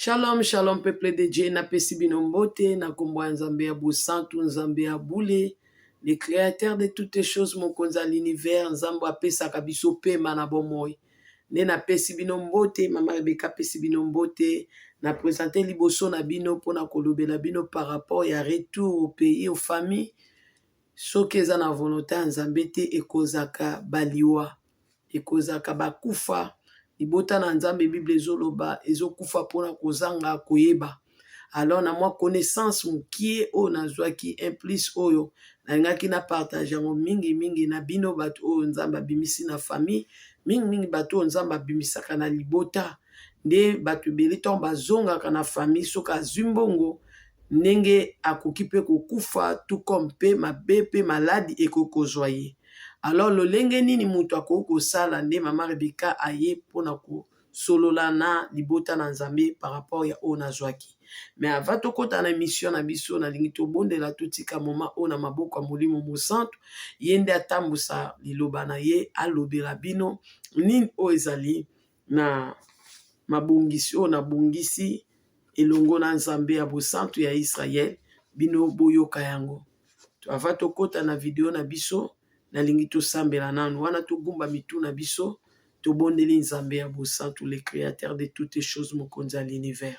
Shalom, shalom peuple de Dieu, napesi bino mbote na kombo ya Nzambe ya bosantu, Nzambe ya bule, le créateur de toutes choses, mokonzi ya l'univers, Nzambe apesaka biso pema na bomoi. Nde napesi bino mbote, mama Rebecca apesi bino mbote, na presente liboso na bino mpona kolobela bino par rapport ya retour au pays, aux familles. Soki eza na volonté ya Nzambe te, ekozaka baliwa. Ekozaka bakufa libota na Nzambe. Bible ezoloba ezokufa mpona kozanga koyeba. Alors na mwa connaissance mokie oyo nazwaki, un plus oyo nalingaki na partage yango mingimingi na bino bato oyo Nzambe abimisi na famille, mingimingi bato oyo Nzambe abimisaka na libota. Nde bato ebele ntango bazongaka na famille, soki azwi mbongo, ndenge akoki mpe kokufa, tout comme mpe mabe mpe maladi ekoki kozwa ye. Alors lolenge nini moto akoki kosala? Nde mama Rebeka aye mpona kosolola na libota na Nzambe par rapport ya oyo nazwaki. Mais avant tokɔta na émission na biso, nalingi tobondela, totika moma oyo na maboko ya Molimo Mosantu. Ye nde atambusa liloba na ye, alobela bino nini oyo ezali na mabongisi oyo nabongisi elongo na Nzambe ya bosantu ya Israel. Bino boyoka yango. Avant tokɔta na video na biso, nalingi tosambela nanu. Wana togumba mitu na biso, tobondeli Nzambe ya bosantu, le créateur de toutes choses, mokonzi ya l'univers.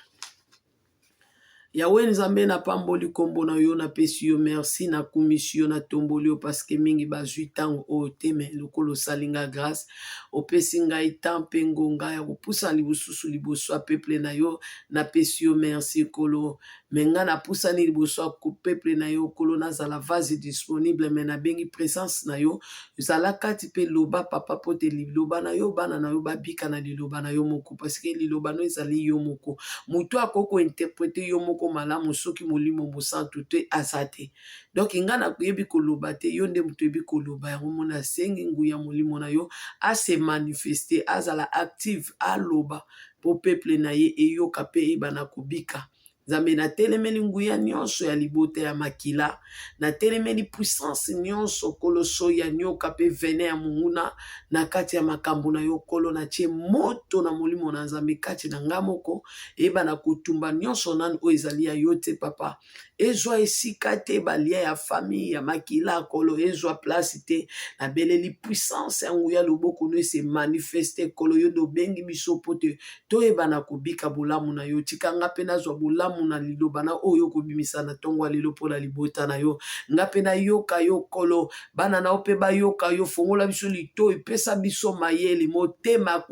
Yawe Nzambe, napamboli nkombo na yo, napesi yo merci, nakumisi yo, natomboli yo, parce que mingi bazwi ntango oyo te. Mais lokola osali nga grâce, opesi ngai temps mpe ngonga ya kopusa lisusu liboso ya peuple na yo, napesi yo merci, Nkolo. Mais ngai napusani liboso ya peuple na yo, Nkolo, nazala vase disponible, mais nabengi présence na yo. Zala kati mpe loba, Papa, po te liloba na yo, bana na yo babika na liloba na yo moko, parce que liloba no ezali yo moko. Moto akoki kointerpréter yo moko malamu soki Molimo Mosantu te aza te. Donc ngai nakoyebi koloba te, yo nde moto oyebi koloba. Yango mona asengi nguya Molimo na yo ase manifeste, azala active, aloba mpo peuple na ye eyoka mpe eyeba na kobika. Nzambe, natelemeli nguya nyonso ya libota ya makila, natelemeli puissance nyonso, koloso ya nyoka mpe venin ya monguna na kati ya makambo na yo. Nkolo, natie moto na Molimo na Nzambe kati na nga moko, eyeba na kotumba nyonso nanu oyo ezali ya yo te. Papa, ezwa esika te. Balia ya famille ya makila, Nkolo, ezwa place te. Nabeleli puissance ya nguya loboko no ese manifeste. Nkolo, yo nde obengi biso po te toyeba na kobika bolamu na yo. Tika nga mpe nazwa bolamu na liloba na oyo okobimisa na ntongo ya lelo mpo na libota na yo. Nga mpe nayoka yo, Nkolo, bana na yo mpe bayoka yo. Fongola biso litoi, pesa biso mayele, motema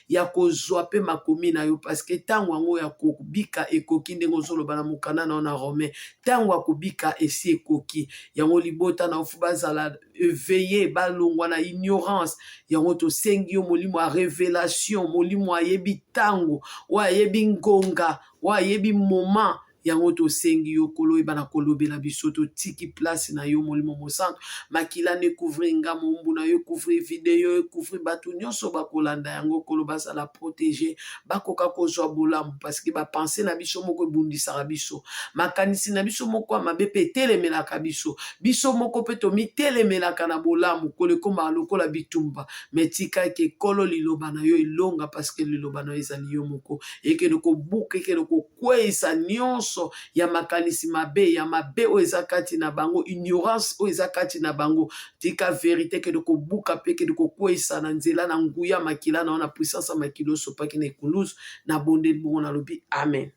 ya kozwa mpe makomi na yo, parce que ntango yango ya kobika ekoki, ndenge ozoloba na mokanda na yo na Romain, ntango ya kobika esi ekoki. Yango libota na yo faut bazala éveillé, balongwa na ignorance. Yango tosengi yo molimo ya révélation, molimo ayebi ntango, oyo ayebi ngonga, oyo ayebi moment. Yango tosengi yo, Kolo, oyeba na kolobela biso. Totiki place na yo, Molimo Mosantu. Makila na ecouvrir nga mombu na yo, ecouvrir video, ecouvrir bato nyonso bakolanda yango. Kolo, bazala protégé, bakoka kozwa bolamu, parce que bapensées na biso moko ebundisaka biso, makanisi na biso moko ya mabe mpe etelemelaka biso, biso moko mpe tomitelemelaka na bolamu. Kolo, ekomaka lokola bitumba. Mais tika eke, Nkolo, liloba na yo elonga, parce que liloba na yo ezali yo moko. Ekende kobuka, ekende kokweyisa nyonso ya makanisi mabe ya mabe oyo eza kati na bango, ignorance oyo eza kati na bango. Tika vérité ekende kobuka mpe ekende kokweyisa na nzela na nguya makila na yo, na puissance ya makila osopaki na ekuluzu. Nabondeli bongo, nalobi amen.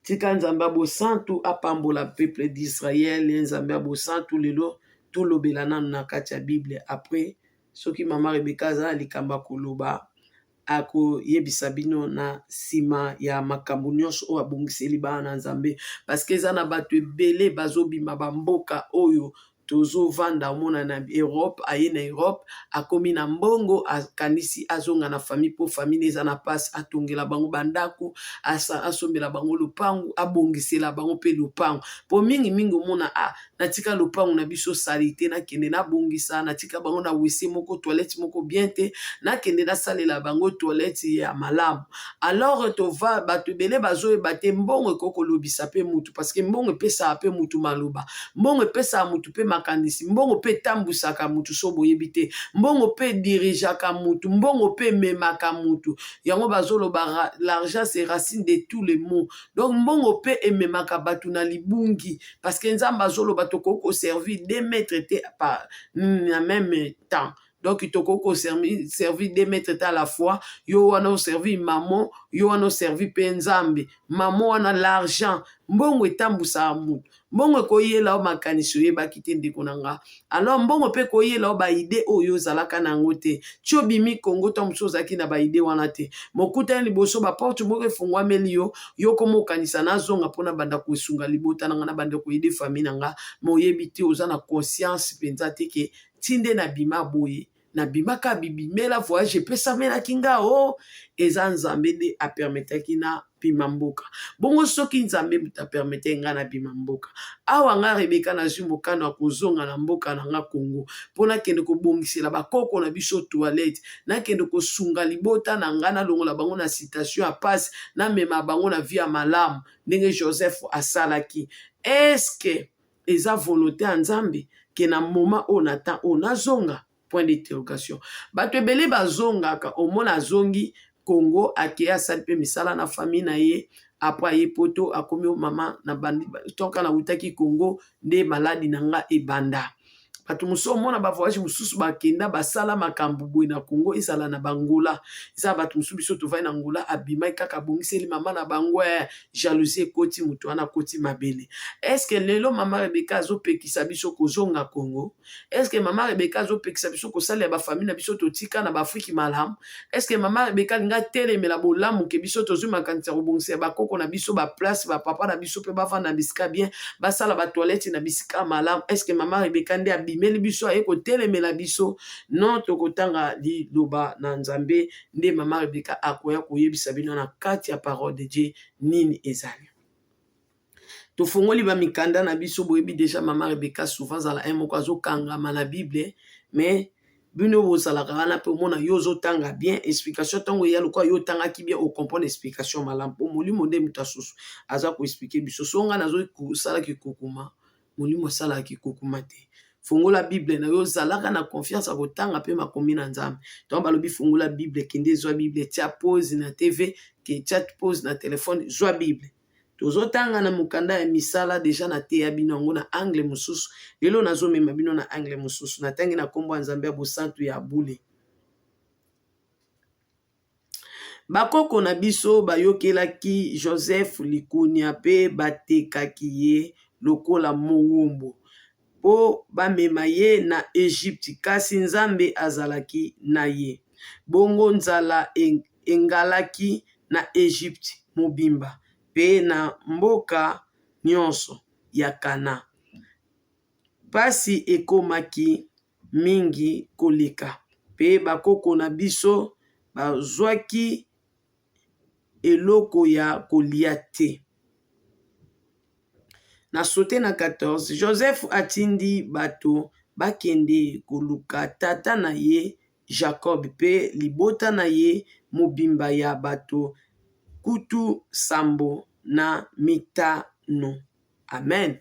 Tika Nzambe ya bosantu apambola peuple d'Israël. Nzambe ya bosantu, lelo tolobela nanu na kati ya Bible. Après, soki mama Rebeka aza na likambo ya koloba, akoyebisa bino na nsima ya makambo nyonso oyo abongiseli bana na Nzambe, parce que eza na bato ebele bazobima bamboka oyo tozovanda. Omona na Europe, aye na Europe, akomi na mbongo, akanisi azonga na famille mpo famille eza na mpasi, atongela bango bandako, asombela bango lopangu, abongisela bango mpe lopangu. Mpo mingimingi omona: "Ah, natika lopangu na biso sali te, nakende nabongisa. Natika bango na WC moko, toilette moko bien te, nakende nasalela bango toilette ya malamu." Alors tova bato ebele bazoyeba te, mbongo ekoki kolobisa mpe mutu, parce que mbongo epesaka mpe mutu maloba, mbongo epesaka mutu mpe. makanisi. Mbongo mpe etambwisaka mutu, so boyebi te. Mbongo mpe edirigeaka mutu, mbongo mpe ememaka mutu. Yango bazoloba, l'argent, c'est racine de tous les maux. Donc mbongo mpe ememaka bato na libungi, parce que Nzambe azoloba, tokoki koservir deux maîtres te na même temps. Donc tokoki koservir deux maîtres te à la fois. Yo wana oservir Mammon, yo wana oservir mpe Nzambe. Mammon wana, l'argent, mbongo etambwisaka mutu. Mbongo ekoyela yo makanisi oyebaki te, ndeko na nga. Alors mbongo mpe ekoyela yo baidées oyo ozalaka na yango te. Ti obimi Kongo, to mosusu ozalaki na baidées wana te. Mokutani liboso, baporte moko efungwameli yo, yo koma okanisa: nazonga mpona banda kosunga libota na nga, na banda koaider famille na nga. Ma oyebi te, oza na conscience mpenza te ke ti nde nabima boye, nabimaka bibimela voyage epesamelaki nga o eza Nzambe nde apermettaki na bima mboka. Bongo soki Nzambe moto apermettre nga na bima mboka awa, nga Rebeka nazwi mokano ya kozonga na mboka na nga Kongo mpo nakende kobongisela bakoko na biso toilette, nakende kosunga libota na nga, nalongola bango na situation ya pasi, namema bango na vie ya malamu ndenge Joseph asalaki. Est-ce eza volonté ya Nzambe ke na moment oyo, na temps oyo, nazonga? Point d'interrogation. Bato ebele bazongaka, omona azongi Congo, akei, asali mpe misala na famille na ye. Après aye Poto, akomi: mama na bandi tonka, nawutaki Congo nde maladi na nga ebanda. Bato mosusu, omona bavoyage mosusu, bakenda, basala makambo boye na Congo, ezala na bangola, eza bato mosusu, biso tovandi na Ngola, abimaki kaka, abongiseli mama na bango, jalousie ekoti, moto wana akoti mabele. Est-ce lelo mama Rebeka azopekisa biso kozonga Congo? Est-ce mama Rebeka azopekisa biso kosalela bafamille na biso totika na baAfrike malamu? Est-ce mama Rebeka alingi atelemela bolamu ke biso tozwi makanisi ya kobongisela bakoko na biso baplace, bapapa na biso mpe bavanda na bisika bien, basala batoilette na bisika malamu? Est-ce mama Rebeka nde abimeli biso, aye kotelemela biso? Non, tokotanga liloba na Nzambe nde mama Rebeka akoya koyebisa bino na kati ya parole de Dieu nini ezali. Tofongoli bamikanda na biso. Boyebi déjà, mama Rebeka souvent azala un moko azokangama na Bible, mais bino bozalaka wana mpe omona yo ozotanga bien explication. Ntango eya lokola yo otangaki bien, ocomprendre explication malamu, mpo molimo nde moto asusu aza koexpliquer biso. So ngai nazosalaki kokuma, molimo asalaki kokuma te. Fongola Bible na yo, ozalaka na confiance ya kotanga mpe makomi na Nzambe. Ntango balobi fongola Bible, kende ezwa Bible, tia pause na TV, ke tia pause na telefone, zwa Bible. Tozotanga na mokanda ya Misala. Déjà nateya bino yango na angle mosusu, lelo nazomema bino na angle mosusu. Natangi na nkombo ya Nzambe ya bosantu ya bule. Bakoko na biso bayokelaki Joseph likunia mpe batekaki ye lokola mowumbu mpo bamema ye na Egypte, kasi Nzambe azalaki na ye. Bongo nzala engalaki na Egypte mobimba mpe na mboka nyonso ya Kana. Pasi ekomaki mingi koleka, mpe bakoko na biso bazwaki eloko ya kolia te. Na sote na 14, Joseph atindi bato bakende koluka tata na ye Jacob mpe libota na ye mobimba ya bato 75. Amen.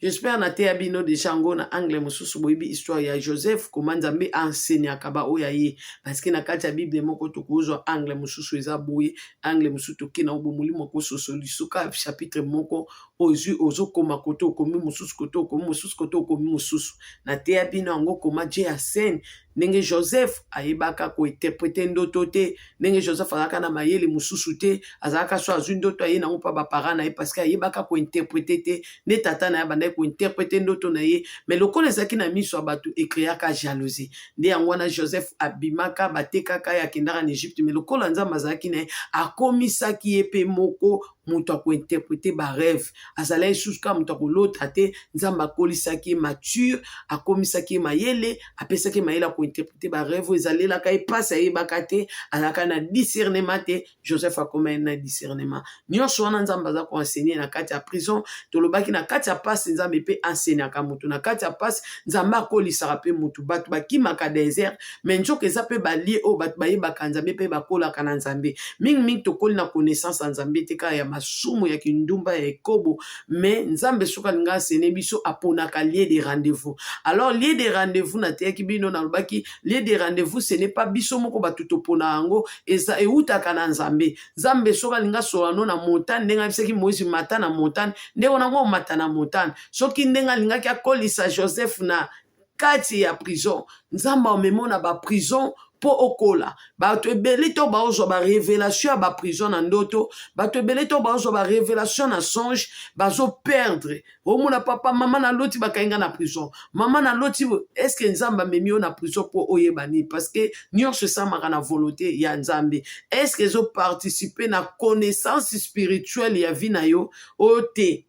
J'espère nateya bino déjà yango na angle mosusu. Boyebi histoire ya Joseph, koma Nzambe enseignaka baoyo aye, parce que na kati ya Bible moko tokozwa angle mosusu eza boye, angle mosusu tokenda bo molimo akososoli. Soka chapitre moko ozwi, ozokoma kote, okomi mosusu kote, okomi mosusu kote, okomi mosusu. Nateya bino yango koma Dieu enseigne, ndenge Joseph ayebaka kointerpréter ndoto te, ndenge Joseph azalaka na mayele mosusu te. Azalaka so azwi ndoto, aye nango mpa baparent na ye, parce que ayebaka kointerpréter te. Nde tata na ye abandaki kointerpréter ndoto na ye, mais lokola ezalaki na miso ya bato, ecréaka jalousie. Nde yango wana Joseph abimaka, batekaka ye, akendaka na Egypte, mais lokola Nzambe azalaki na ye, akomisaki ye mpe moko moto akointerpréter barêve. Azalaki lisusu kaka moto akolota te. Nzambe akolisaki ye mature, akomisaki ye mayele, apesaki ye mayele akointerpréter barêve. Oyo ezalelaka ye mpasi, ayebaka te, azalaka na discernement te. Joseph akoma na discernement nyonso wana. Nzambe aza koenseigner na kati ya prison. Tolobaki, na kati ya pasi, Nzambe mpe enseignaka motu. Na kati ya pasi, Nzambe akolisaka mpe motu. Bato bakimaka désert, mais nzoka eza mpe balie oyo bato bayebaka Nzambe mpe bakolaka na Nzambe. Mingimingi tokoli na connaissance ya Nzambe te, kaka ya masumu ya kindumba ya ekobo. Mais Nzambe soki alingi asene biso, aponaka lieu de rendez-vous. Alors lieu de rendez-vous, nateyaki bino, nalobaki lieu de rendez-vous, ce n'est pas biso moko bato topona yango, eza eutaka na Nzambe. Nzambe soki alingi asola no na montagne, ndenge ayebisaki Moïse mata na montagne, ndenge nango omata na montagne. Soki ndenge alingaki akolisa Joseph na kati ya prison, Nzambe amemo na baprison mpo okola. Bato ebele to baozwa barévélation ya baprison na ndoto, bato ebele to baozwa barévélation na songe, bazoperdre. Omona papa, mama, naloti bakangi nga na prison, mama, naloti. Est-ce Nzambe amemi yo na prison mpo oyeba nini? Parce que nyonso esamaka na volonté ya Nzambe. Est-ce ezoparticipe na connaissance spirituelle ya vie na yo oyo te?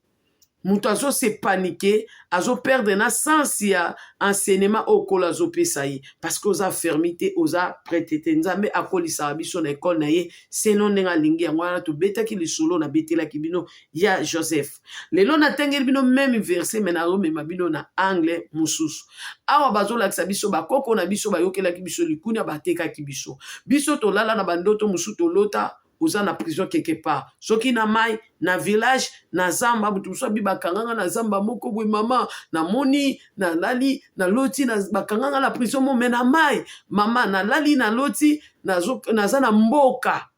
Moto azose paniquer, azoperdre na sens ya enseignement oyo Nkolo azopesa ye, parce que oza fermi te, oza prêt te. Nzambe akolisaka biso na ekole na ye selon ndenge alingi. Yango wana tobetaki lisolo, nabetelaki bino ya Joseph. Lelo natengeli bino même verset, mais nazomema bino na angle mosusu. Awa bazolakisa biso bakoko na biso bayokelaki biso likunia, batekaki biso. Biso tolala na bandoto mosusu, tolota oza na prison quelque part, soki na mai, na village, na zamba. Moto mosusu abi bakanganga na zamba moko boye. Mama, namoni, nalali, naloti bakanganga na prison mo me na mai. Mama, nalali, naloti naza na mboka.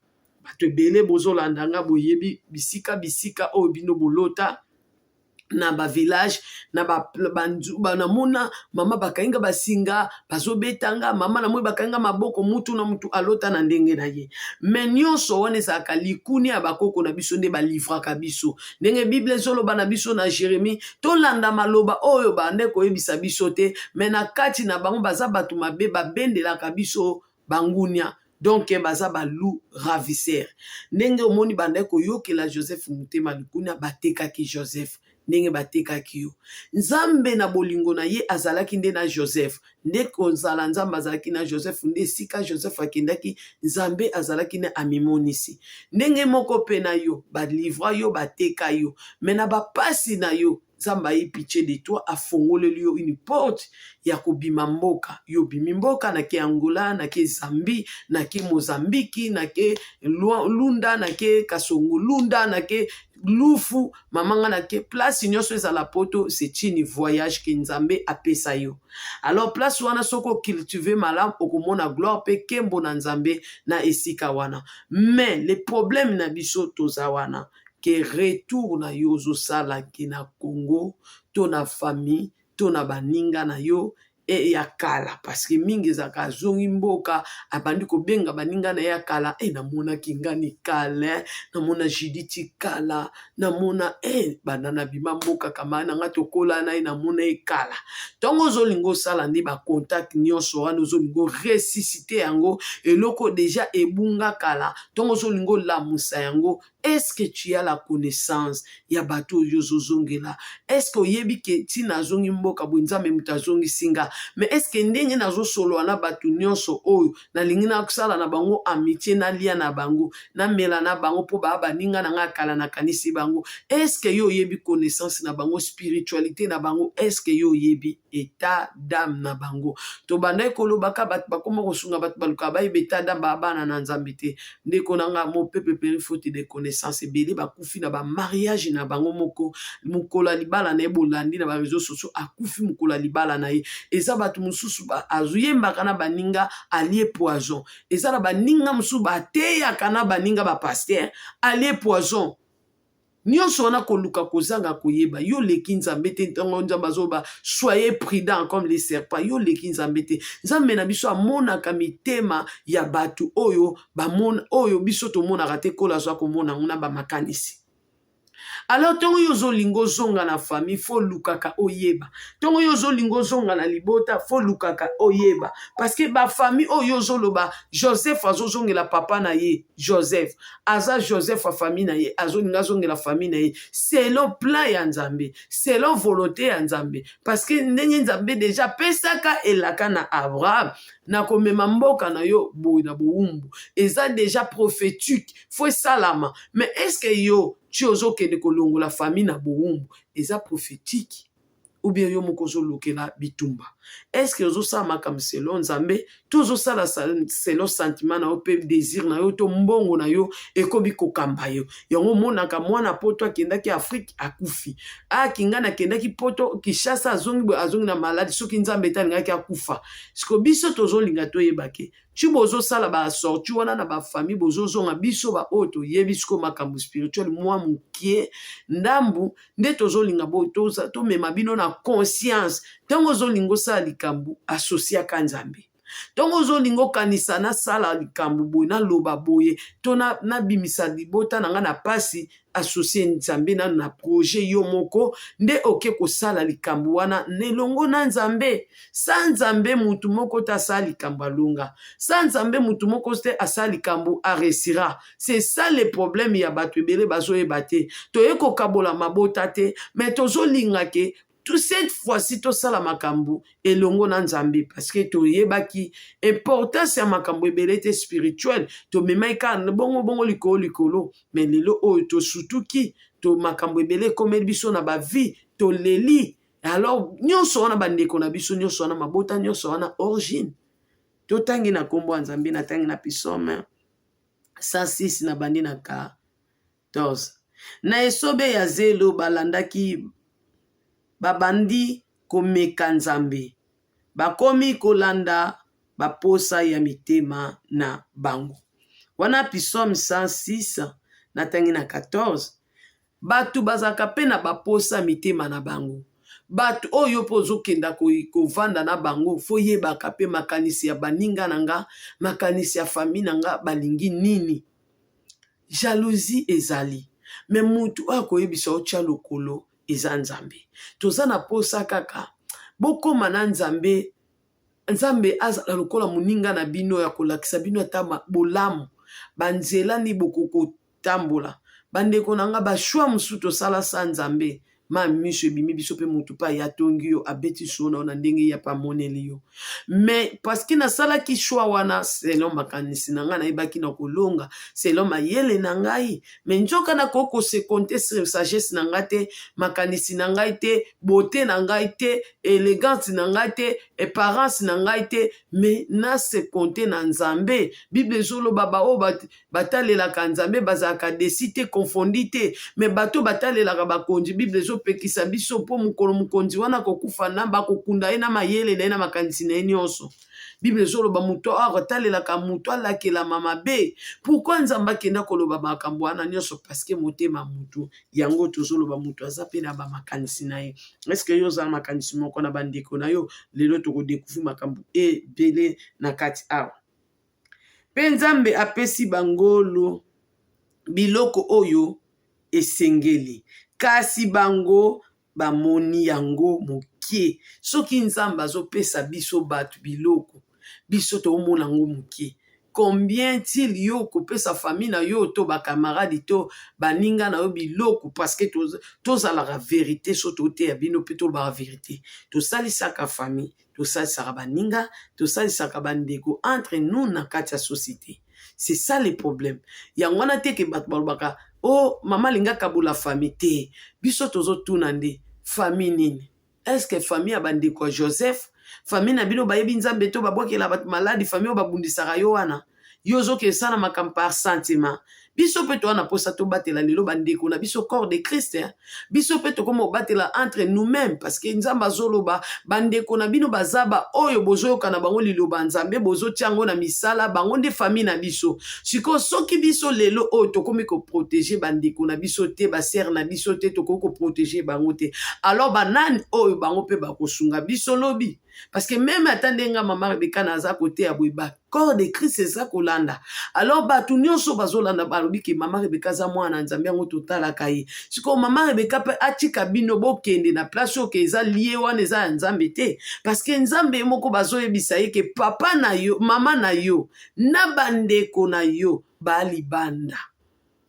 Bato ebele bozolanda nga, boyebi bisika bisika oyo bino bolota na bavillage na namona mama bakangi basinga, bazobetanga. Mama, namoni bakangi maboko. Mutu na mutu alota na ndenge na ye, mais nyonso wana ezalaka likuni ya bakoko na biso nde balivraka biso. Ndenge Bible ezoloba na biso na Jérémie, tolanda maloba oyo bande koyebisa biso te, mais na kati na bango baza bato mabe, babendelaka biso bangunia, donc baza baloups ravisseurs. Ndenge omoni bandaki koyokela Joseph motema likunia, batekaki Joseph. Ndenge batekaki yo, Nzambe na bolingo na ye azalaki nde na Joseph. Nde kozala Nzambe azalaki na Joseph, nde esika Joseph akendaki, Nzambe azalaki nde amimonisi. Ndenge moko mpe na yo, balivra yo, bateka yo, mais na bapasi na yo, Nzambe ayi pitié de toi, afongoleli yo une porte ya kobima mboka. Yo obimi mboka, nake Angola, nake Zambie, nake Mozambiki, nake Lunda, nake Kasongo Lunda, nake Lufu, mama nga nake place nyonso ezala Poto. C'est une voyage que Nzambe apesa yo. Alors place wana, soki ocultive malamu, okomona gloire mpe nkembo na Nzambe na esika wana. Mais le problème na biso toza wana que retour na yo ozosalaki na Congo to na famille to na baninga na yo e ya kala, parce que mingi ezalaka azongi mboka, abandi kobenga baninga na ye ya kala. E namonaki ngani kala, namona Juditi kala, namona e banda na bima mboka, kama na nga tokola na ye, namona ye kala. Ntango ozolinga osala nde bacontact nyonso wana, ozolinga oressuscite yango, eloko déjà ebunga kala, ntango ozolinga olamusa yango, est-ce que tu as la connaissance ya bato oyo ozozongela? Est-ce que oyebi que ntina azongi mboka boye, Nzambe moto azongisi nga? Mais est-ce que ndenge nazosolola na bato nyonso oyo nalingi nasala na bango amitié, nalia na bango, namela na bango, mpo baa baninga na nga kala, nakanisi bango, est-ce que yo oyebi connaissance na bango, spiritualité na bango? Est-ce que yo oyebi état d'âme na bango? Tobandaki kolobaka, bato bakoma kosunga bato, balukaka bayeba état d'âme, baa bana na Nzambe te. Ndeko na nga, mon peuple périt faute de connaissance. Ebele bakufi na bamariage na bango moko. Mokolo ya libala na ye, bolandi na baréseaux sociaux, akufi mokolo ya libala na ye. Eza bato mosusu azoyembaka na baninga, alie poison. Eza na baninga mosusu bateyaka na baninga bapasteur, alie poison. Nyonso wana koluka kozanga koyeba. Yo leki Nzambe te. Ntango Nzambe azoba "soyez prudent comme les serpents", yo leki Nzambe te. Nzambe na biso amonaka mitema ya bato oyo bamona oyo biso tomonaka te. Kola azwa komona yango na bamakanisi. Alors ntongo oyo ozolinga ozonga na famille, faut lukaka oyeba. Ntongo oyo ozolinga ozonga na libota, faut lukaka oyeba, parce que bafamille oyo ozoloba, Joseph azozongela papa na ye. Joseph aza Joseph ya famille na ye, azolinga azongela famille na ye selon plan ya Nzambe, selon volonté ya Nzambe, parce que ndenge Nzambe déjà apesaka elaka na Abraham, na komema mboka na yo boye na bowumbu, eza déjà prophétique, faut esalama. Mais est ce que yo ti ozokende kolongola famille na bowumbu, eza prophétique ou bien yo moko ozolukela bitumba? Est-ce ozosala makambo selon Nzambe? To ozosala selon sentiment na yo mpe désir na yo to mbongo na yo ekomi kokamba yo. Yango omonaka mwana poto akendaki Afrique, akufi. Akinga nakendaki poto Kinshasa, azongi boye, azongi na maladi. Soki Nzambe ete alingaki akufa. Siko biso tozolinga toyeba ke ti bozosala basortie wana na bafamille, bozozonga, biso baoyo toyebi sikoyo makambo spirituel mwa mokie ndambu nde tozolinga bo tomema bino na conscience. Ntango ozolinga osala likambo, asosiaka Nzambe. Ntango ozolinga okanisa nasala likambo boye, naloba boye to nabimisa libota na ngai na pasi, asocie Nzambe nano na projet. Yo moko nde oke kosala likambo wana na elongo na Nzambe. Sa Nzambe, mutu moko te asala likambo alonga. Sa Nzambe, mutu moko te asala likambo aréussira. C'est ça le problème ya bato ebele, bazoyeba te. Toye kokabola mabota te, mais tozolinga ke tout cette fois-ci tosala makambo elongo na Nzambe, parce que toyebaki importance ya makambo ebele te spirituel. Tomemaki kaka bongo bongo, likolo likolo. Mais lelo oyo tosutuki to makambo ebele ekomeli biso na bavie, toleli. Alors nyonso wana, bandeko na biso nyonso wana, mabota nyonso wana, origine totangi na nkombo ya Nzambe. Natangi na Psaume 106, na bandi na 14. Na esobe ya zelo balandaki, babandi komeka Nzambe, bakomi kolanda baposa ya mitema na bango. Wana Psaume 106, natangi na 14. Bato bazalaka mpe na baposa ya mitema na bango. Bato oyo mpo ozokenda kovanda na bango, faut yebaka mpe makanisi ya baninga na nga, makanisi ya famille na nga, balingi nini. Jalousie ezali, mais mutu oyo akoyebisa otya lokolo eza Nzambe. Toza na posa kaka bokóma na Nzambe. Nzambe azala lokola moninga na bino ya kolakisa bino ata bolamu, banzela nini bokokotambola. Bandeko na nga, bachoix mosusu tosala sa Nzambe, ma miso ebimi biso mpe motu mpe aya atongi yo, abeti so na yo na ndenge ye mpe amoneli yo. Mais parce que nasalaki choix wana selon makanisi na ngai, nayebaki na kolonga selon mayele na ngai, mais nzoka nakoki kose compter sur sagesse na ngai te, makanisi na ngai te, beauté na ngai te, élégance na ngai te, apparence na ngai te, mais nase compter na Nzambe. Bible ezoloba baoyo batalelaka Nzambe bazalaka déçus te, confondus te. Mais bato batalelaka bakonzi, Bible ezopekisa biso, mpo mokolo mokonzi wana kokufa na bakokunda ye na mayele na ye na makanisi na ye nyonso. Bible ezoloba moto akotalelaka moto alakelama mabe. Pourquoi Nzambe akenda koloba makambo wana nyonso? Parce que motema motu yango tozoloba, moto aza mpe na bamakanisi na ye. Est-ce yo oza na makanisi moko na bandeko na yo? Lelo tokodécouvrir makambo ebele na kati awa. Mpe Nzambe apesi bangolo biloko oyo esengeli, kasi bango bamoni yango moke. Soki Nzambe azopesa biso bato biloko, biso toomona yango moke. Combien til yo kopesa famille na yo to bacamarade to baninga na yo biloko? Parce que tozalaka vérité, so toteya bino mpe tolobaka vérité. Tosalisaka famille, tosalisaka baninga, tosalisaka bandeko entre nous na kati ya société. C'est ça le problème. Yango wana te ke bato balobaka: "O oh, mama alingi akabola famille." Te, biso tozotuna nde famille nini? Est ce que famille ya bandeko ya Joseph, famille na bino bayebi Nzambe to babwakela bato maladi, famille oyo babundisaka yo wana, yo ozokesala makambo par sentiment? Biso mpe toza na mposa tobatela lelo bandeko na biso, corps de Christ. Biso mpe tokóma kobatela entre nous-mêmes, parce que Nzambe azoloba bandeko na bino baza baoyo bozoyoka na bango liloba Nzambe, bozotia yango na misala, bango nde famille na biso. Sikoyo soki biso lelo oyo tokómi koprotéger bandeko na biso te, basœurs na biso te, tokoki koprotéger bango te, alors banani oyo bango mpe bakosunga biso lobi? Parce que même ata ndenge mama Rebeka naza koteya boye, ba corps de Christ eza kolanda. Alors bato nyonso bazolanda, balobi ke mama Rebeka aza mwana na Nzambe, yango totalaka ye. Sikoyo mama Rebeka mpe atika bino bokende na place oyo ke eza lie wana eza ya Nzambe te, parce que Nzambe moko bazoyebisa ye ke papa na yo, mama na yo na bandeko na yo balibanda,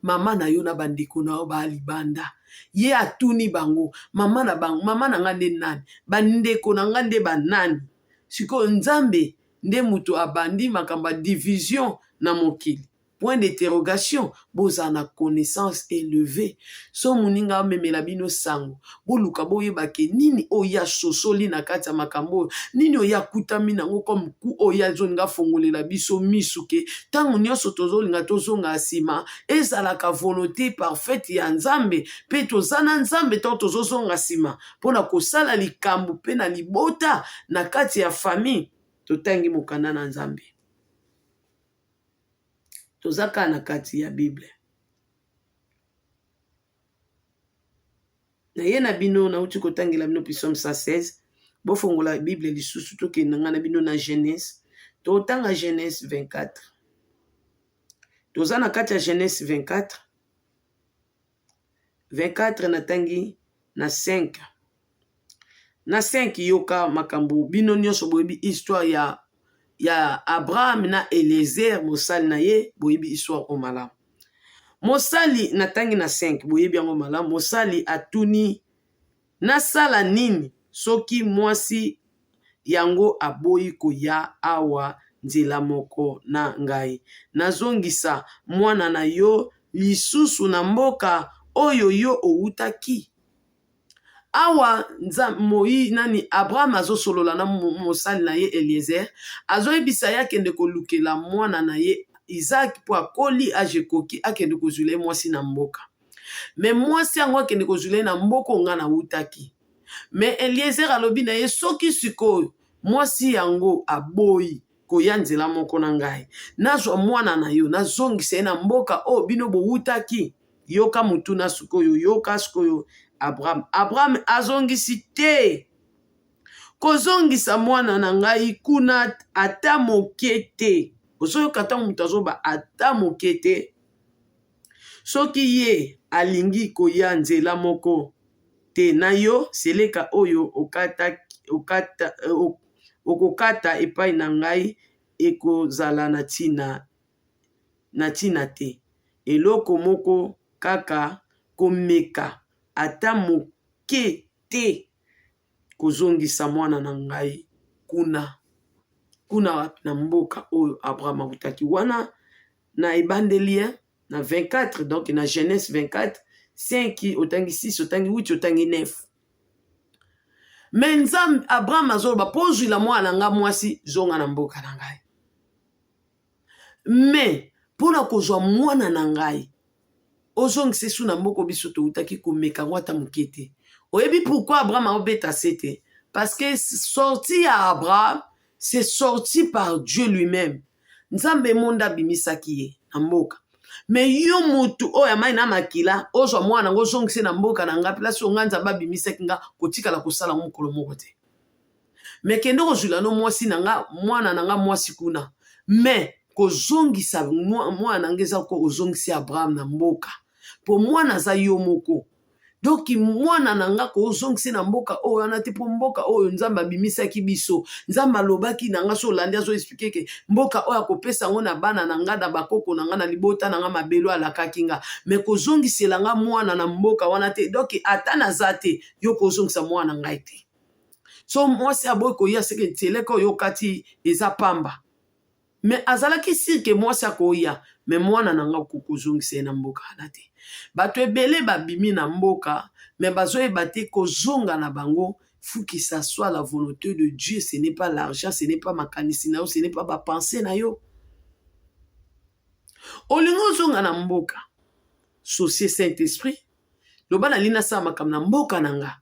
mama na yo na bandeko na yo balibanda. Ye atuni bango: "Mama na bango, mama na nga nde nani? Bandeko na nga nde banani?" Sikoyo Nzambe nde moto abandi makambo ya division na mokili. Point d'interrogation. Bozala na connaissance elevee. So moninga amemela bino sango, boluka boyeba ke nini oyo ye asosoli na kati ya makambo oyo, nini oyo ye akutami nango comme coup oyo ye azolinga afongolela biso misu ke ntango nyonso tozolinga tozonga nsima, ezalaka volonte parfaite ya Nzambe, mpe toza na Nzambe ntango tozozonga nsima mpo na kosala likambo mpe na libota na kati ya famille. Totangi mokanda na Nzambe. Toza kaka na kati ya Bible. Na ye na bino nauti kotangela bino Psaume 116. Bofongola Bible lisusu tokende nga na bino na Genèse. Totanga Genèse 24. Toza na kati ya Genèse 24. 24 natangi na 5. Na 5 yoka makambo bino nyonso boyebi histoire ya Abraham na Eliezer mosali na ye, boyebi histoire oyo malamu. Mosali natangi na 5 boyebi yango malamu. Mosali atuni nasala nini soki mwasi yango aboyi koya awa nzela moko na ngai? Nazongisa mwana na yo lisusu na mboka oyo yo owutaki? Awa moi nani Abraham azosolola na mosali na ye Eliezer, azoyebisa ye akende kolukela mwana na ye Isaac mpo akoli age ekoki, akende kozwila ye mwasi na mboka. Me mwasi yango akende kozwila ye na mboka oyo ngai nawutaki. Me Eliezer alobi na ye soki sikoyo mwasi yango aboyi koya nzela moko na ngai, nazwa mwana na yo nazongisa ye na mboka oyo bino bowutaki. Yoka motuna sikoyo, yoka sikoyo Abraham. Abraham azongisi te, kozongisa mwana na ngai kuna ata moke te. Ozoyoka ntango moto azoba ata moke te. Soki ye alingi koya nzela moko te na yo, seleka oyo okokata epai na ngai ekozala na ntina na ntina te. Eloko moko kaka, komeka ata moke te kozongisa mwana na ngai kuna. Kuna wapi? Na mboka oyo Abraham awutaki. Wana na ebandeli na 24, donc na Genèse 24, 5, otangi 6, otangi 8, otangi 9. Me Nzambe, Abraham azoloba mpo ozwila mwana na ngai mwasi, zonga na mboka na ngai. Me mpo na kozwa mwana na ngai ozongisa esu na mboka biso toutaki, komeka yango ata moke te. Oyebi pourquoi Abraham aobeta se te? Parce que sortie ya Abraham, c'est sorti par Dieu lui-même. Nzambe monde abimisaki ye na mboka. Me yo mutu oyo ya mai na makila, ozwa mwana yango ozongise na mboka na ngai, place oyo ngai Nzambe abimisaki nga, kotikala kosala yango mokolo moko te. Me kende kozwila no mwasi na nga, mwana na nga mwasi kuna. Me kozongisa mwana na nga eza ko ozongisi Abraham na mboka, po mwana aza yo moko. Donc mwana na nga kozongisi na mboka oyo wana te, po mboka oyo Nzambe abimisaki biso. Nzambe alobaki na nga, so olandi azo expliquer ke mboka oyo akopesa yango na bana na nga, na bakoko na nga, na libota na nga, mabelo alakaki nga. Me kozongisela nga mwana na mboka wana te. Donc ata naza te, yo kozongisa mwana na ngai te. So mwasi aboyi koya, seke ntieleka oyo okati eza pamba. Me azalaki sir ke mwasi akoya, me mwana na nga okoki kozongisa ye na mboka wana te. Bato ebele babimi na mboka, me bazoyeba te kozonga na bango. Faut que ça soit la volonté de Dieu, ce n'est pas l'argent, ce n'est pas makanisi na yo, ce n'est pas ba pensée na yo. Olingi ozonga na mboka, sosie Saint-Esprit, loba nalingi nasala makambo na mboka na nga.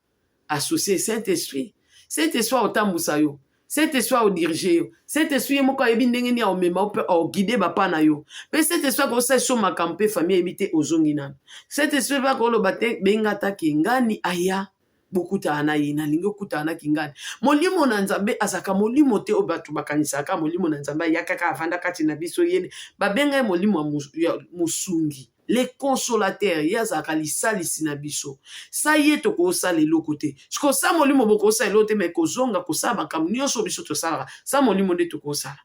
Associe Saint-Esprit. Saint-Esprit akotambusa yo. Saint-Esprit akodirige yo. Saint-Esprit ye moko ayebi ndenge nini akomema yo mpe akoguide bapa na yo. Mpe Saint-Esprit akosalisa yo makambo mpe famille ayebi te ozongi nanu. Saint-Esprit mpe akoloba te benga ata Kingani aya bokutana na ye, nalingi okutana na Kingani. Molimo na Nzambe azalaka molimo te oyo bato bakanisaka. Molimo na Nzambe ayaka kaka avanda kati na biso, ye babenga ye molimo ya mosungi, le consolateur. Ye azalaka lisalisi na biso. Sa ye tokosala eloko te. Sikoyo sa molimo bokosala eloko te, me kozonga kosala makambo nyonso biso tosalaka sa molimo nde tokosala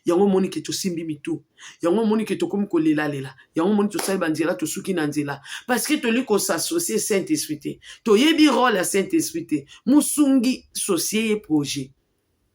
yango. Omoni ke tosimbi mitu yango, omoni ke tokomi kolelalela yango, omoni tosali banzela, tosuki na nzela, parce que toli kosassocie Saint Esprit te. Toyebi role ya Saint Esprit te. Mosungi socie ye projet.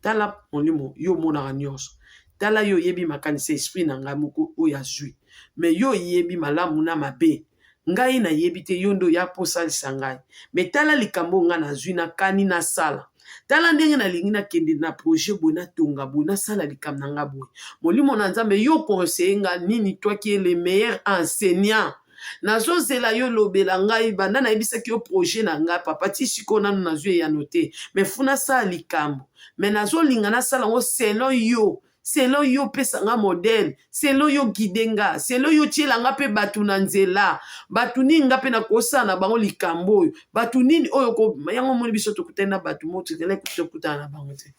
Tala molimo yo omonaka nyonso. Tala yo oyebi makanisi ya esprit na ngai moko oyo azwi. Mais yo oyebi malamu na mabe. Ngai nayebi te yo nde oya mpo osalisa ngai. Mais tala likambo oyo ngai nazwi nakani nasala. Tala ndenge nalingi nakende na projet boye natonga boye nasala likambo na ngai boye. Molimo na Nzambe yo conseiller nga nini toi qui es le meilleur enseignant. Nazozela yo lobela ngai banda nayebisaki yo projet na ngai papa ti sikoyo nanu nazwi eyano te. Mais fou nasala likambo. Mais nazolinga nasala yango selon yo. Selon yo pesa nga modèle, selon yo guide nga, selon yo tiela nga pe batu na nzela, batu nini nga pe nakosala na bango likambo oyo, batu nini oyo ko yango omoni biso tokutani na batu moko totikala tokutana na bango te.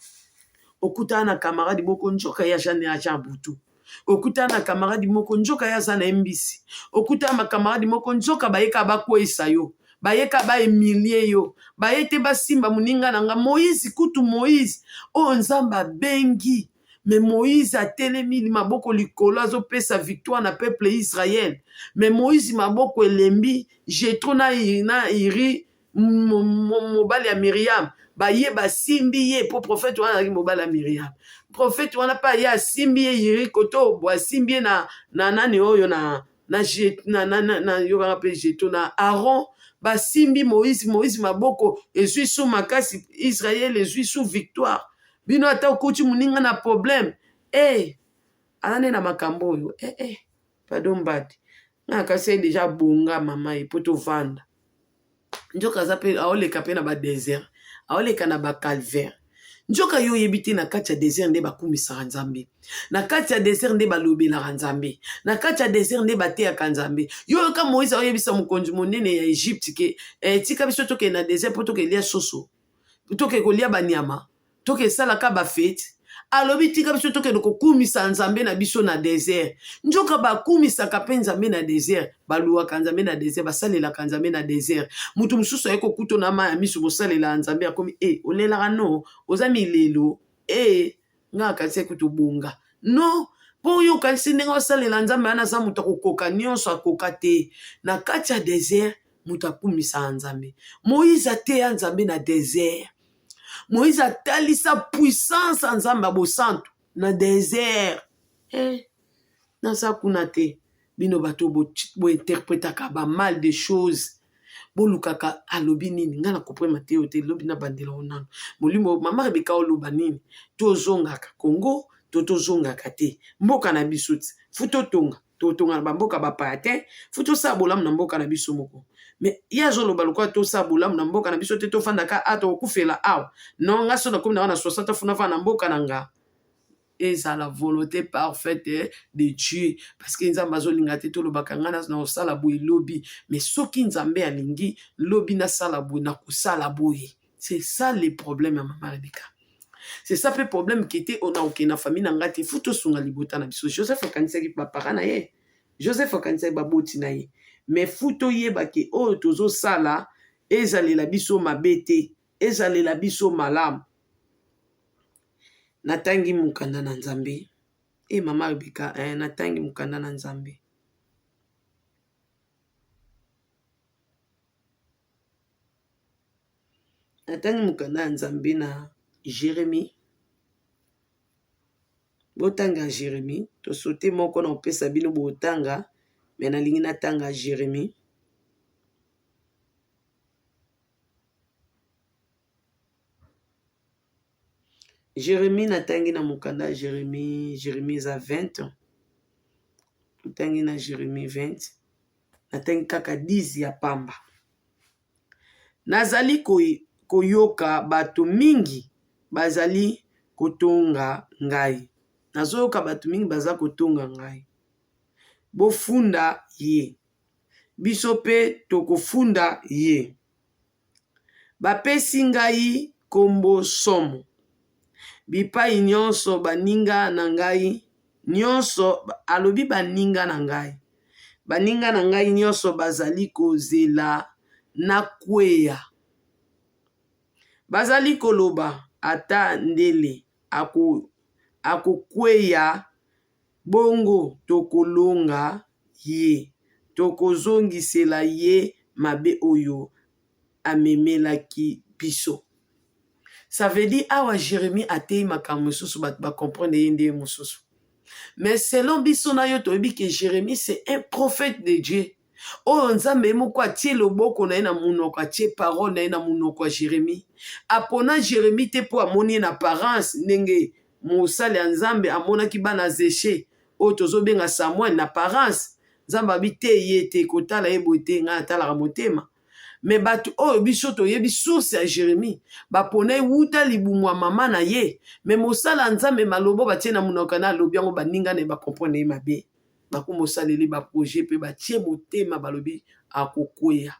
Okutana na camarade moko nzoka ye aza ne agent butu. Okutana na camarade moko nzoka ye aza na ye mbisi. Okutana na camarade moko nzoka baye kaka bakweyisa yo. Baye kaka ba humilier yo. Baye te basimba moninga na nga. Moïse kutu Moïse oyo Nzambe abengi mais Moïse atelemi maboko likolo azopesa victoire na peuple Israël. Mais Moïse maboko elembi, Jethro na, na Uri mobali ya Miriam baye basimbi ye mpo prophète wana azalaki mobali ya Miriam. Prophète wana mpe aye asimbi ye Uri koto bo asimbi ye na, na nani oyo na na, na, na, na, na yokaka mpe Jethro na Aaron basimbi Moïse. Moïse maboko ezwi su makasi, Israël ezwi su victoire. Bino ata okuti moninga na problème eh, aza nde na makambo oyo eh, eh, pardon mbadi nga kasi ye deja abonga mama ye mpo tovanda nzoka aza mpe aoleka mpe na ba desert aoleka na ba calvaire nzoka yo oyebi te na kati ya desert nde bakumisaka nzambe na kati ya desert nde balobelaka nzambe na kati ya desert nde bateyaka nzambe yo yoka moïse aoyebisa mokonzi monene ya egypte ke eh, tika biso tokende na desert mpo tokelia soso toke kolia banyama toke esalaka bafeti alobi tika biso tokende kokumisa nzambe na biso na desert nzoka bakumisaka mpe nzambe na desert baluwaka nzambe na desert basalelaka nzambe na desert moto mosusu aye kokuto na mai ya miso bosalela nzambe akomi e eh, olelaka no oza milelo e eh, nga akanisi ekuti obonga no mpo oyo okanisi ndenge osalela nzambe wana aza moto akokoka nyonso akoka te na kati ya desert moto akumisaka nzambe moïse ateya nzambe na desert moïse atalisa puissance ya nzambe ya bosantu na desert eh, naza kuna te bino bato bointerpretaka ba mal de choses bolukaka alobi nini ngai na comprendre mateyo te lobi na bandela ngo nano molimo mama rebeka oloba nini tozongaka congo to tozongaka te mboka na biso ti fu totonga totonga na bamboka bapaya te fu tosala bolamu na mboka na biso moko me ye azoloba lokola tosala bolamu na mboka na biso te tofandaka a tokokufela awa non nga so nakomi na wana 60 funa fanda na mboka na nga ezala volonté parfaite de Dieu parce que nzambe azolinga te tolobaka ngai na kosala boye lobi mais soki nzambe alingi lobi nasala boye nakosala boye c'est ça le problème ya mama Rebecca c'est ça mpe problème kete ona okende na famille na ngai te fu tosunga libota na biso joseph akanisaki bapara na ye joseph akanisaki baboti na ye mais fu toyeba ke oyo tozosala ezalela biso mabe te ezalela biso malamu natangi mokanda na nzambe e mama rebeka eh, natangi mokanda na nzambe Natangi mokanda ya Nzambe na Jeremie. Botanga Jeremie, tosote moko na kopesa bino botanga, me nalingi natanga Jeremie. Jeremie natangi na mokanda ya Jeremie, Jeremie eza 20. Natangi na Jeremie 20. Natangi kaka 10 ya pamba. Nazali koyoka bato mingi bazali kotonga ngai. Nazoyoka bato mingi baza kotonga ngai. Bofunda ye. Biso mpe tokofunda ye. Bapesi ngai nkombo somo. Bipai nyonso baninga na ngai nyonso, alobi baninga na ngai, baninga na ngai nyonso bazali kozela nakweya. Bazali koloba ata ndele akokweya bongo tokolonga ye, tokozongisela ye mabe oyo amemelaki biso. Ça veut dire awa Jeremie ateyi makambo mosusu bato ba comprendre ye ndenge mosusu. Mais selon biso na yo toyebi ke Jérémie c'est un prophète de Dieu. Oyo Nzambe ye moko atie loboko na ye na monoko, atie parole na ye na monoko ya Jérémie. Apona Jérémie te mpo amoni ye na apparence ndenge mosali ya Nzambe amonaki bana Zeshe oyo tozobenga Samuel na apparence. Nzambe abi te ye te kotala ye boye te, ngai natalaka motema. Me bato oyo biso toyebi source ya Jeremie, bapona ye wuta libumu ya mama na ye, me mosala ya Nzambe maloba batie na monoko na alobi yango baninga na ye ba comprendre ye mabe. Bakomosaleli ba projet pe batie motema balobi akokweya.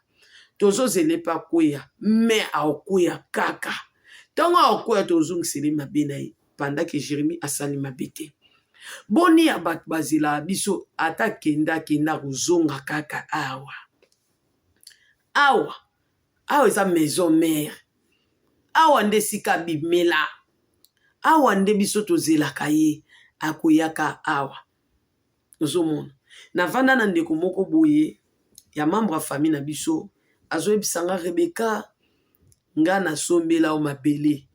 Tozozela ye pe akweya, me akokweya kaka. Tango akokweya tozongisela ye mabe na ye pendant que Jeremie asali mabe te. Boni ya bato bazelaka biso ata akenda akenda akozonga kaka awa. Awa awa eza maison mère awa nde esika abimela awa nde biso tozelaka ye akoyaka awa ozomona navanda na ndeko moko boye ya membre ya famille na biso azoyebisa nga Rebecca nga nasombela yo mabele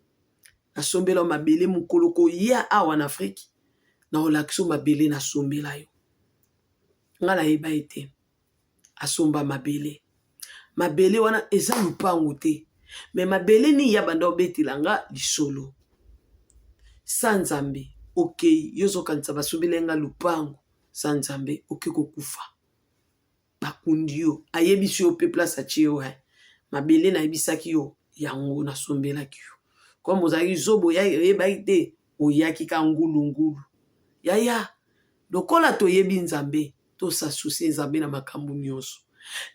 nasombela yo mabele mokolo koya awa na Afrique nakolakisa yo mabele nasombela yo nga nayeba ye te asomba mabele mabele wana eza lupangu te me mabele nini ya banda obetela nga lisolo sa nzambe okei yo ozokanisa basombela nga lupangu sa nzambe oke kokufa bakundi yo ayebisi yo mpe place atie yo eh. mabele nayebisaki yo yango nasombelaki yo comme ozalaki zobo oyebaki te oyaki ka ngulungulu yaya lokola toyebi nzambe To s'associer Nzambe na makambu nionso.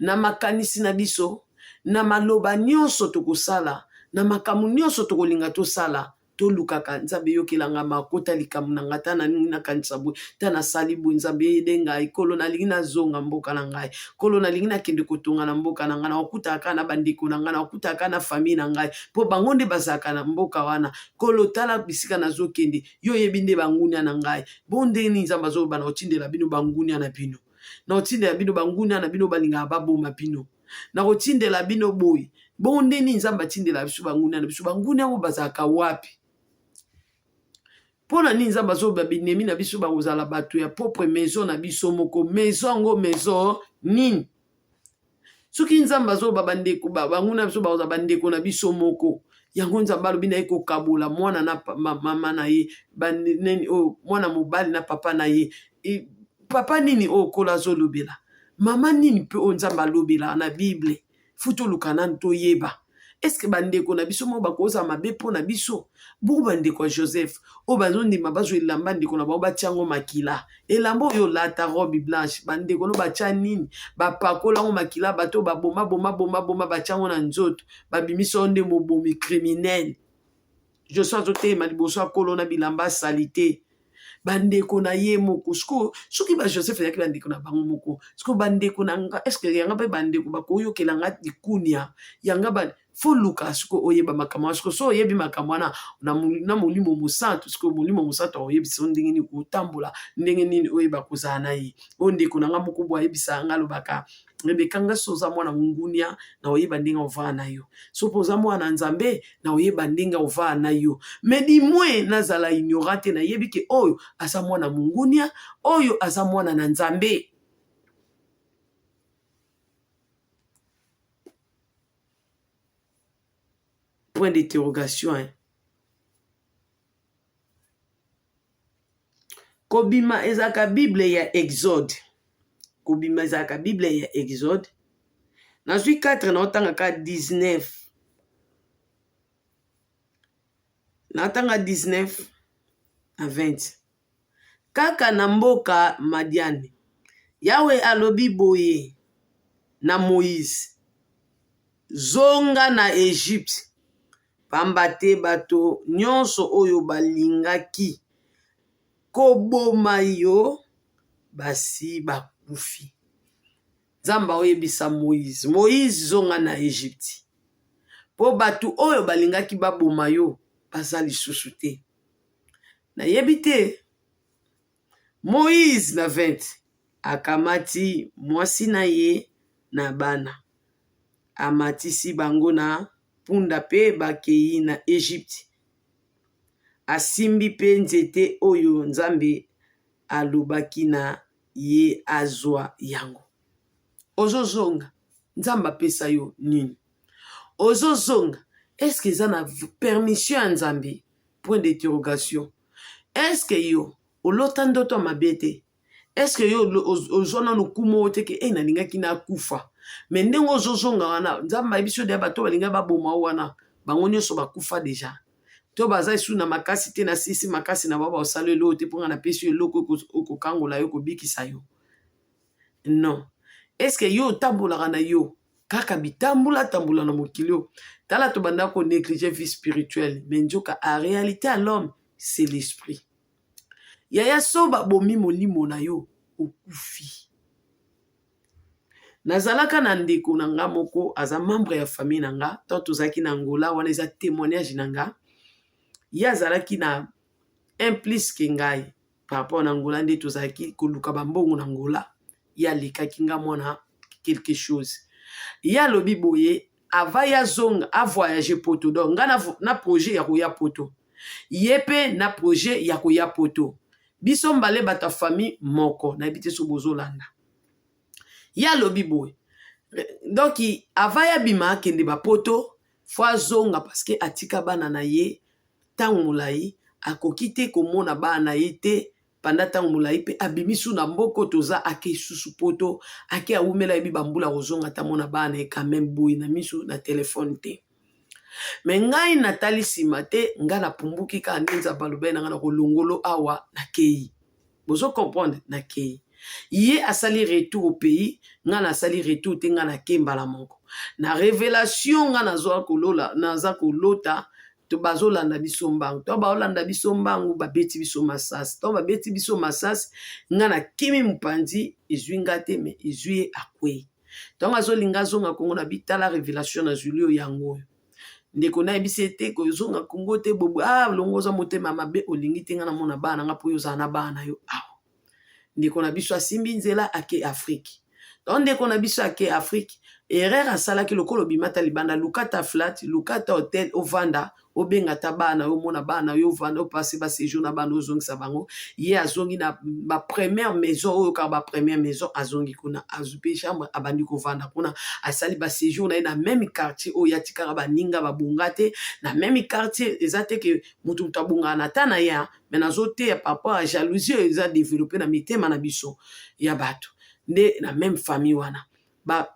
Na makanisi na biso, na maloba nionso tokosala, na makambo nionso tokolinga tosala, tolukaka Nzambe yokela nga mawa, kota likambo na nga, ta nalingi nakanisa boye, ta nasali boye, Nzambe aide ngai, Nkolo nalingi nazonga mboka na ngai, Nkolo nalingi nakende kotonga na mboka na ngai, nakokutana kaka na bandeko na ngai, nakokutana kaka na famille na ngai, mpo bango nde bazalaka na mboka wana. Nkolo tala bisika nazokende, Yo oyebi nde bangunia na ngai. Bongo ndenge nini Nzambe azoloba, Nakotindela bino bangunia na bino? Nakotindela bino bangunia na bino balingaka baboma bino. Nakotindela bino boye. Bongo ndenge nini Nzambe atindela biso bangunia na biso? Bangunia yango bazalaka wapi? Mpo na nini Nzambe azoloba binemi na biso bakozala bato ya propre maison na biso moko? Maison yango maison nini? Soki Nzambe azoloba bandeko banguna biso bakozala bandeko na biso moko, yango Nzambe alobi na ye kokabola mwana na mama na ye, nini oyo mwana mobali na papa na ye. Papa nini oyo Nkolo azolobela? Mama nini mpe oyo Nzambe alobela na Bible? Faut toluka nanu toyeba. Est-ce que bandeko na biso moko bakozala mabe mpo na biso? Bongo bandeko ya Joseph oyo bazondima bazwa elamba ndeko na bango batia yango makila. Elamba oyo olata robe blanche, bandeko no batia nini? Bapakola yango makila, bato baboma boma boma boma batia yango na nzoto, babimisa yo nde mobomi criminel. Joseph azotelema liboso ya Nkolo na bilamba salite. Bandeko na ye moko sikoyo, soki ba Joseph ezalaki bandeko na bango moko, sikoyo bandeko na nga, est-ce que yanga pe bandeko bakoyokela nga likunia yanga ba fo luka sikoyo oyeba makambo wana. Sikoyo so oyebi makambo wana na molimo mosantu, sikoyo molimo mosantu akoyebisa yo ndenge nini kotambola, ndenge nini oyeba kozala na ye. Oyo ndeko na nga moko boye ayebisaka nga, alobaka Rebecca, nga so oza mwana ngunia na oyeba ndenge ovaa na yo, so mpe oza mwana Nzambe na oyeba ndenge ovaa na yo, mais du moins nazala ignorant te, nayebi ke oyo aza mwana mungunia, oyo aza mwana na Nzambe. Point d'interrogation hein. Kobima ezalaka bible ya exode. Kobima ezalaka bible ya exode. Nazwi 4 naotanga ka 19. Natanga 19 na 20. Kaka na mboka Madiane, Yawe alobi boye na Moize, Zonga na Egypte, Pamba te bato nyonso oyo balingaki koboma yo basi bakufi. Nzambe aoyebisa Moize, Moize zonga na Egypte, po bato oyo balingaki baboma yo baza lisusu te. Nayebi te. Moize na 20 akamati mwasi na ye na bana, amatisi bango na punda pe bakei na Egypte. Asimbi pe nzete oyo Nzambe. alobaki na ye azwa yango. Ozozonga, Nzambe apesa yo nini? Ozozonga, est-ce que eza na permission ya Nzambe? Point d'interrogation. Est-ce que yo olota ndoto ya mabe te? Est-ce que yo ozwa nanu kumu oyo te ke e nalingaki nakufa? Me ndenge ozozonga wana, Nzambe ayebi biso deya bato balingaki baboma yo wana, bango nyonso bakufa deja. To baza lisusu na makasi te, nasilisi makasi na bango, bakosala eloko te mpo ngai napesi yo eloko ekokangola yo, kobikisa yo. Non. Est ce que yo otambolaka na yo kaka bitambola tambola na mokili oyo? Tala, tobanda ko négliger vie spirituelle, mais nzoka a réalité à l'homme c'est l'esprit. Yaya, so babomi molimo na yo, okufi. Nazalaka na ndeko na nga moko, aza membre ya famille na nga. Tant tozalaki na Angola wana, eza témoignage na nga. Ye azalaki na un plus ke ngai par rapport na Angola. Nde tozalaki koluka bambongo na Angola, ye alekaki nga mwana quelque chose. Ye alobi boye, ava ye azonga avoyage poto, donc nga na projet ya koya poto, ye mpe na projet ya koya poto, biso mbale bato ya famille moko. Nayebi te so bozolanda. Ye alobi boye, donc ava ye abima akende bapoto, fo azonga parce que atika bana na ye ntango molai, akoki te komona bana na ye te panda ntango molai. Mpe abimi su na mboko toza, ake susu poto, ake awumela, yebi bambula, kozonga ta mona bana na ye quand même boye na miso na telefone te. Me ngai natali nsima te, ngai napumbuki kaka nde Nzambe alobai na ngai na kolongolo awa, nakei. Bozo comprendre? Nakei. Ye asali retour au pays, ngai nasali retour te, ngai nake mbala moko na révélation. Ngai nazwa kolola, naza kolota to bazolanda biso mbangu, to baolanda biso mbangu, babeti biso masasi. To babeti biso masasi, ngai nakimi mopanzi, ezwi nga te, me ezwi ye, akwei. Ntango azolinga azonga Kongo, na bitala révélation na zuli oyo, yango oyo ndeko nayebisi ye te kozonga Kongo te. Bobo, ah, longo oza motema mabe, olingi te ngai namona bana na nga mpo oyo ozala na bana na yo awa. Ndeko na biso asimbi nzela, ake Afrique. Donc ndeko na biso ake Afrique, erreur asalaki, lokola obima ta libanda, luka ta flat, luka ta hotel, ovanda, obenga ta bana, omona bana yo, ovanda, opase baséjour na bana, ozongisa bango. Ye azongi na bapremière maison oyo kaka bapremière maison, azongi kuna, azwi mpe chambre, abandi kovanda kuna, asali baséjour na ye na même quartier oyo atikaka baninga babonga te na même quartier. Eza te ke moto abongaka na ta na ye, me nazoteya par rapport à jalousie oyo eza développé na mitema na biso ya bato. Nde na même famille wana,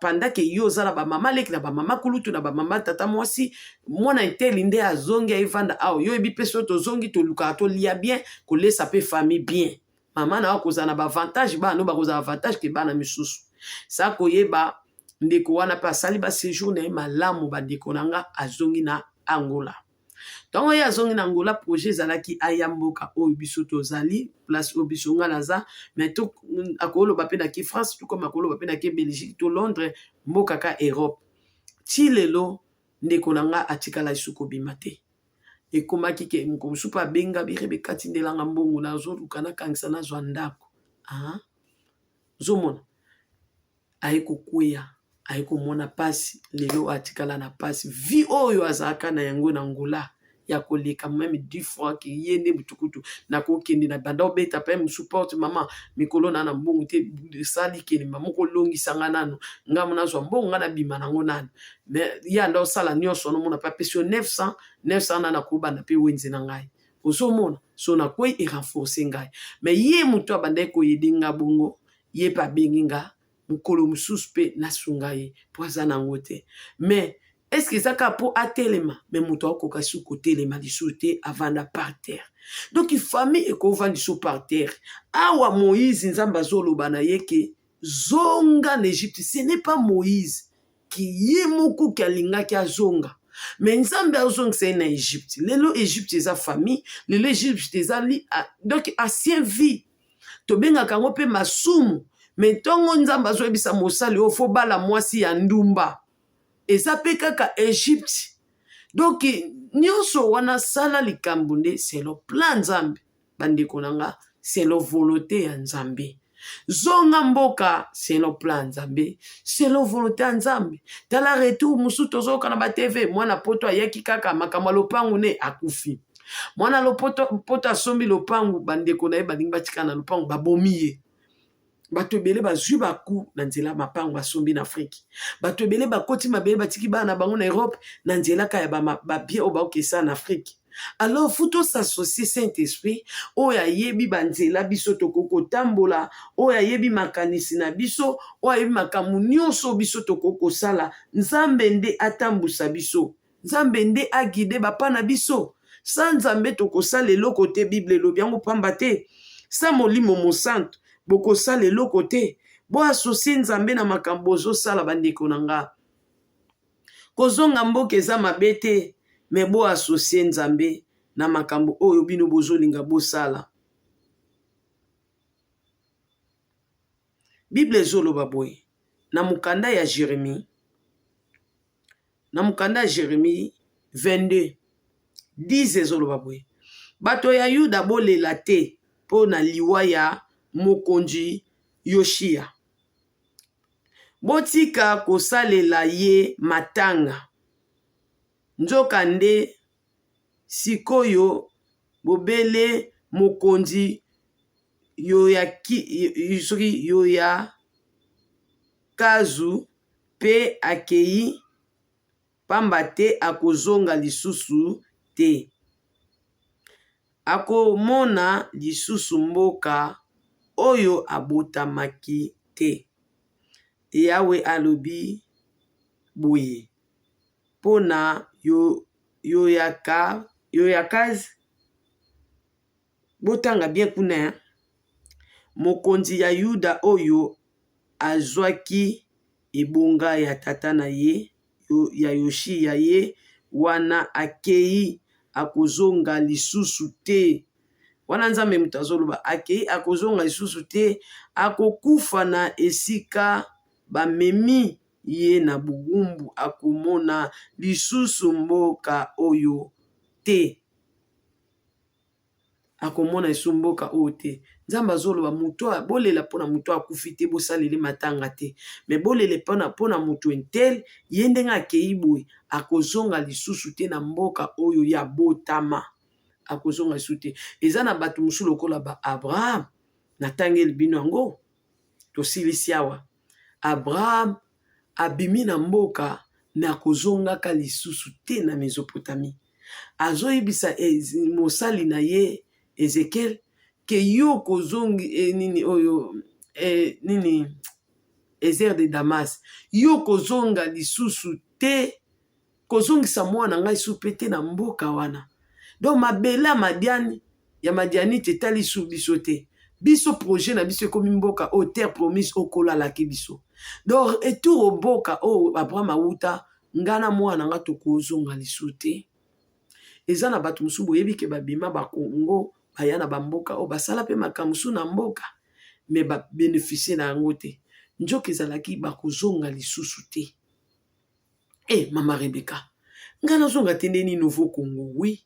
pendant ke yo oza na bamama leki, na bamama kulutu, na bamama tata mwasi, mwana eteli nde azongi, ayevanda awa. Yo oyebi mpe so tozongi, tolukaka tolia bien, kolesa mpe famille bien. Mama na yo akozala na baavantage, bana no bakozala avantage ke bana misusu. Sa koyeba, ndeko wana mpe asali baséjour na ye malamu. Bandeko na nga, azongi na Angola. Ntango ye azongi na Angola, projet ezalaki aya mboka oyo biso tozali, place oyo biso nga naza. Mais akoloba mpe nake France, to comme akoloba mpe nake Belgique to Londres, mboka ka Europe. Ti lelo ndeko na nga atikala lisusu kobima te. Ekomaki ke moko mosusu mpe abenga birebe, katindelanga mbongo, nazoluka nakangisa, nazwa ndako. Ozomona, aye kokweya, aye komona mpasi. Lelo atikala na mpasi. Vie oyo azalaka na yango na Angola ya koleka même 10 fois ke ye nde mutukutu. Nakokende na banda obeta mpe mosu porte, mama, mikolo na mbongo te, esali kelema moko, olongisanga nanu, ngambo nazwa mbongo, nga nabima nango nanu. Mais ye anda osala nyonso wana, omona mpe apesi yo 900 900 na nakobanda mpe wenze na ngai. Ozomona, so nakwei, erenforce ngai. Mais ye moto abandaki koyede nga bongo, ye mpe abengi nga mokolo mosusu mpe nasunga ye mpo aza nango te. Mais est-ce eza kaka mpo atelema? Me moto akokoka su kotelema lisusu te, avanda par terre. Donc famille ekovanda lisusu par terre awa. Moïse, Nzambe azoloba na ye ke zonga na Egypte. Ce n'est pas Moïse ki ye moko ki alingaki azonga, me Nzambe azongisa ye na Egypte. Lelo Egypte eza famille, lelo Egypte ezali donc ancien vie, tobengaka yango mpe masumu. Me ntongo Nzambe azoyebisa mosali oyo fo bala mwasi ya ndumba, eza mpe kaka Egypte. Donc nyonso wana, sala likambo nde selon plan Nzambe. Bandeko na nga, selon volonté ya Nzambe, zonga mboka selon plan Nzambe, selon volonté ya Nzambe. Tala retour mosusu tozoyoka na batv, mwana poto ayaki kaka makambo ya lopangu ne akufi. Mwana lopoto poto asombi lopangu, bandeko na ye balingi batikala na lopangu, babomi ye. Bato ebele bazwi baku na nzela mapango basombi na Afrique. Bato ebele bakoti mabele batiki bana na bango na Europe na nzela kaka ya babien oyo baokesa na Afrique. Alors faut tosassocie Saint Esprit oyo ayebi banzela biso tokoki kotambola, oyo ayebi makanisi na biso, oyo ayebi makambo nyonso biso tokoki kosala. Nzambe nde atambusa biso. Nzambe nde a guide ba pas na biso. Sans Nzambe tokosala eloko te, Bible elobi yango pamba te. Sans Molimo Mosantu bokosala eloko te. Bo associer Nzambe na makambo bozosala bandeko na nga. Kozonga mboka eza mabe te, mais bo associer Nzambe na makambo oyo bino bozolinga bosala. Bible ezoloba boye na mokanda ya Jeremie Na mokanda ya Jeremie 22, 10 ezoloba boye, Bato ya Yuda bolela te mpo na liwa ya mokonzi Yoshiya. Botika kosalela ye matanga. Nzokande sikoyo bobele mokonzi soki Yoyakazu Mpe akei, pamba te akozonga lisusu te. Akomona lisusu mboka oyo abotamaki te. Yawe alobi boye mpo na Yoyakazi, Botanga bien kuna hein. Mokonzi ya Yuda oyo azwaki ebonga ya tata na ye ya Yoshiya, ye wana akei, akozonga lisusu te. Wana Nzambe moto azoloba, akei, akozonga lisusu te, akokufa na esika bamemi ye na bowumbu, akomona lisusu mboka oyo te. Akomona lisusu mboka oyo te. Nzambe azoloba moto oyo bolela mpo na moto oyo akufi te, bosaleli matanga te. Mais bolela mpona mpo na moto un tel, ye ndenge akei boye akozonga lisusu te na mboka oyo ya botama. Akozonga lisusu te. Eza na bato mosusu lokola ba Abraham, natangeli bino yango, tosilisi awa. Abraham abimi na mboka me akozongaka lisusu te na Mesopotamie. Azoyebisa mosali na ye Ezekiel ke yo okozongi eh, nini oyo eh, nini Ezer de Damas, yo okozonga lisusu te kozongisa mwana ngai su pe te na mboka wana. Donc mabele ya Madiani ya Madianite etali su biso te. Biso projet na biso ekomi mboka oyo terre promise oyo Nkolo alaki biso. Donc retour au mboka oyo Abraham awuta, ngai na mwana na ngai tokozonga lisusu te. Eza na bato mosusu boyebi ke babima ba Congo baya na ba mboka oyo basala pe makambo mosusu na mboka mais ba beneficier na yango te. Nzoka ezalaki bakozonga lisusu te. Eh mama Rebecca, nga nazonga te nde nini nouveau Congo? Oui,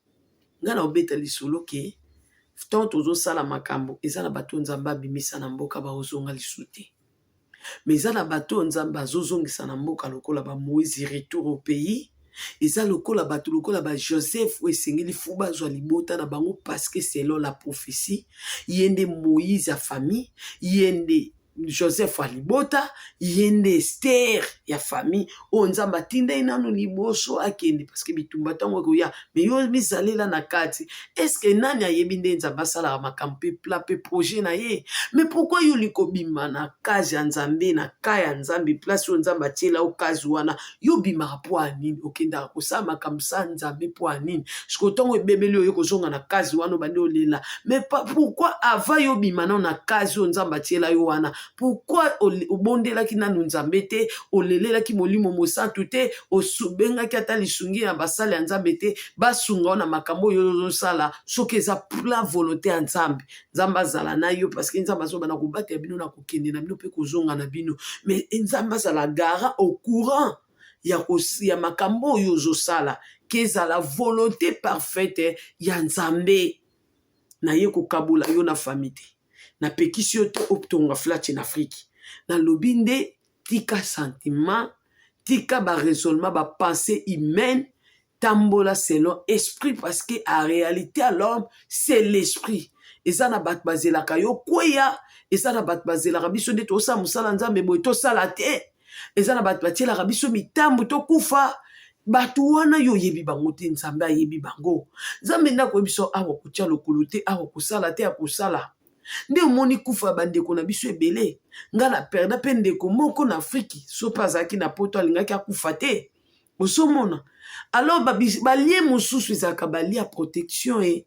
nga na obeta lisolo ke tant tozosala makambo eza na bato Nzambe abimisa na mboka baozonga lisusu te. Mais eza na bato Nzambe azozongisa na mboka lokola ba Moïse retour au pays. Eza lokola bato lokola ba Joseph oyo esengeli fu bazwa libota na bango parce que selon la prophétie ye nde Moïse ya famille, ye nde Joseph ya libota, ye nde Esther ya famille oyo Nzambe atinda ye nanu liboso akende parce que bitumba ntango ekoya mais yo mizalela na kati. Est-ce que nani ayebi nde Nzambe asalaka makambo mpe plan mpe projet na ye? Mais pourquoi yo olingi kobima na case ya Nzambe, na cas ya Nzambe, place oyo Nzambe atiela yo case wana, yo obimaka mpo ya nini? Okendaka kosala makambo sa Nzambe mpo ya nini? Sikoyo ntango ebebeli oye kozonga na case wana obandi olela. Mais pourquoi avant yo obima nano na case oyo Nzambe atiela yo wana, pourquoi obondelaki nanu Nzambe te, olelelaki Molimo Mosantu te, obengaki ata lisungi ya basali ya Nzambe te, basunga yo na makambo oyo ozosala soki eza plan volonté ya Nzambe? Nzambe azala na yo parce que Nzambe azoloba na kobatela bino na kokende na bino mpe kozonga na bino. Mais Nzambe azala garant au courant ya, ya makambo oyo ozosala, ke ezala volonté parfaite ya Nzambe. Naye kokabola yo na famille te, napekisi yo te otonga flat na Afrique. Nalobi nde tika sentiment, tika ba raisonnement, ba pensée humaine. Tambola selon esprit, parce que en réalité à l'homme, c'est l'esprit. Eza na bato bazelaka yo kweya, eza na bato bazelaka biso nde tosala mosala Nzambe boye tosala te, eza na bato batielaka biso mitambo tokufa. Bato wana yo oyebi bango te, Nzambe ayebi bango. Nzambe nde akoyebi biso awa kotia lokolo te, awa kosala te, akosala nde. Omoni kufa ya bandeko na biso ebele. Nga na perda mpe ndeko moko na Afriki, so mpe azalaki na Poto, alingaki akufa te. Ozomona, alors balie mosusu ezalaka balie ya protection. E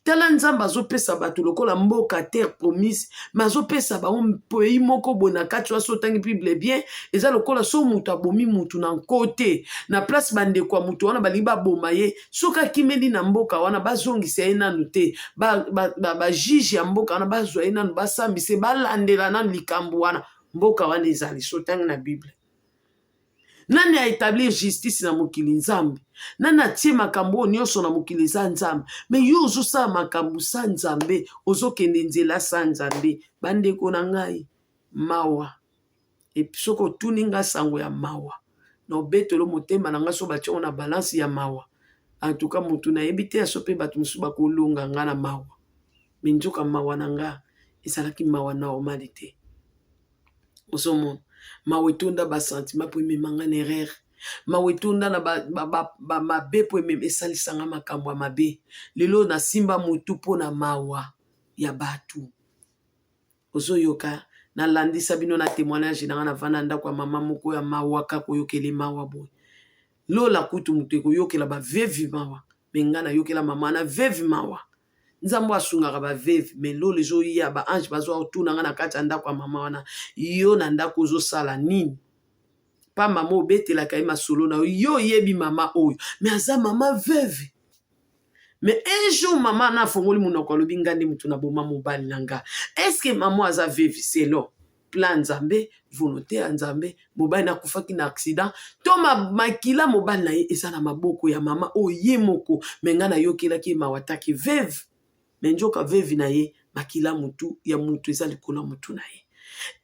tala, Nzambe azopesa bato lokola mboka terre promise, mais azopesa bango pays moko boye na kati wana. So otangi Bible bien, eza lokola so moto abomi mutu na nko te, na place bandeko ya motu wana balingi baboma ye, soki akimeli na mboka wana, bazongisa ye nanu te. Bajuge ba ya mboka wana bazwa ye nanu, basambisa, balandela nanu likambo wana. Mboka wana ezali, so otangi na Bible, nani aétablir justice na mokili? Nzambe. Nani atie makambo oyo nyonso na mokili? Eza Nzambe. Mais yo ozosala makambo sa Nzambe, ozokende nzela sa Nzambe. Bandeko na ngai, mawa. Soki otuni nga sango ya mawa na obetelo motema na ngai, so batie na balance ya mawa, en tout cas motu nayebi te. So mpe bato mosusu bakolonga nga na mawa, mais nzoka mawa na nga ezalaki mawa normal te. Ozomona, mawa etonda basentiment mpo ememanga na erreur, mawa etonda na mabe mpo emema esalisanga makambo ya mabe. Lelo nasimba motu mpo na mawa ya bato. Ozoyoka, nalandisa bino na témoignage na nga. Navanda ndako ya mama moko ya mawa, kaka koyokela mawa boye. Lola kutu moto ekoyokela baveuve mawa, mais ngai nayokela mama na veuve mawa. Nzambe asungaka baveuve, mais lola ezoya, baange bazwa otuna nga na kati ya ndako ya mama wana: yo na ndako ozosala nini? Pa mama obetelaka ye masolo na yo, yo oyebi mama oyo, mais aza mama veuve. Mais un jour mama na afongoli monoko, alobi: nga nde motu naboma mobali na nga. Est-ce mama aza veuve selon plan Nzambe, volonté ya Nzambe? Mobali nakufaki na accident to makila mobali na ye eza na maboko ya mama oyo ye moko. Mais ngai nayokelaki ye mawa taki veuve, mais nzoka veuve na ye, makila mutu ya mutu eza likolo ya mutu na ye.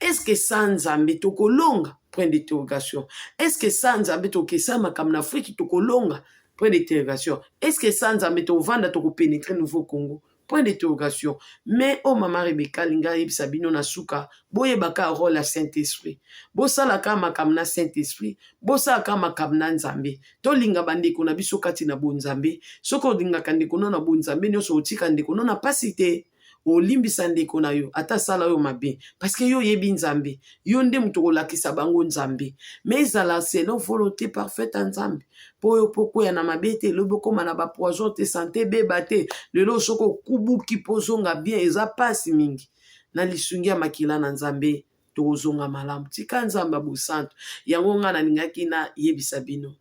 Est-ce sa Nzambe tokolonga? Point d'interrogation. Est-ce sa Nzambe tokesa makambo na Afriki, tokolonga? Point d'interrogation. Est-ce sa Nzambe tovanda, tokopénétrer nouveau Congo? Point d'interrogation. Mais oyo mama Rebeka alingi ayebisa bino na suka: boyebaka rôle ya Saint Esprit, bosalaka makambo na Saint Esprit, bosalaka makambo na Nzambe. Tolinga bandeko na biso kati na bonzambe. Soki olingaka ndeko no na bonzambe nyonso, otika ndeko no na pasi te, olimbisa ndeko na yo ata asala oyo mabe, parce que yo oyebi Nzambe, yo nde moto kolakisa bango Nzambe. Mais ezala selon volonté parfaite ya Nzambe, mpo oyo mpo kwea na mabe te, elobi okóma na bapoison te, santé ebeba te. Lelo soki okubuki, mpo ozonga bien, eza mpasi mingi. Na lisungi ya makila na Nzambe, tokozonga malamu. Tika Nzambe ya bosantu. Yango ngai nalingaki nayebisa bino.